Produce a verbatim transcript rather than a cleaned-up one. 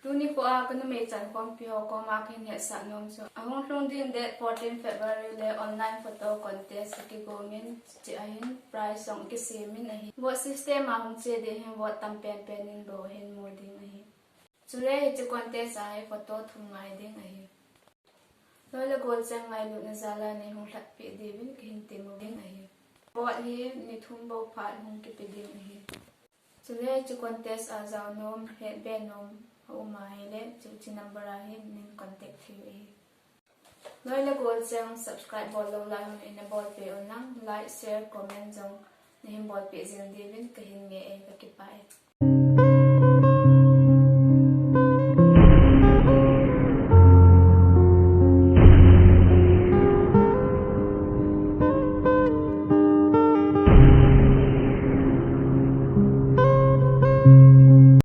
Tuni kho a kanumei chankhompi ho koma kahin hetsah nom chu, ahung lhung ding date fourteen February le online photo contest kigongin, chuche ahin prize jong kisemin ahi. Vote system a hung che ding hin vote tam penpen in bou hin mu ding ahi. Chule hiche contest a hi photo thum ngai ding ahi. Loi le gol cheng ngailutna jal a neihung lhatpeh diuvin kahin temmu ding ahi. Vote hi ni thum bou phat hung kipe ding ahi. Chule hiche contest a jao nom, hetbe nom aum ahile, chuche number a hin neihin contact thei u ahi. Loi le gol cheng subscribe bol lou lai hon ina bolpeh un lang, like, share, comment jong neihin bolpeh jing diuvin kahin ngeh e, kakipah e.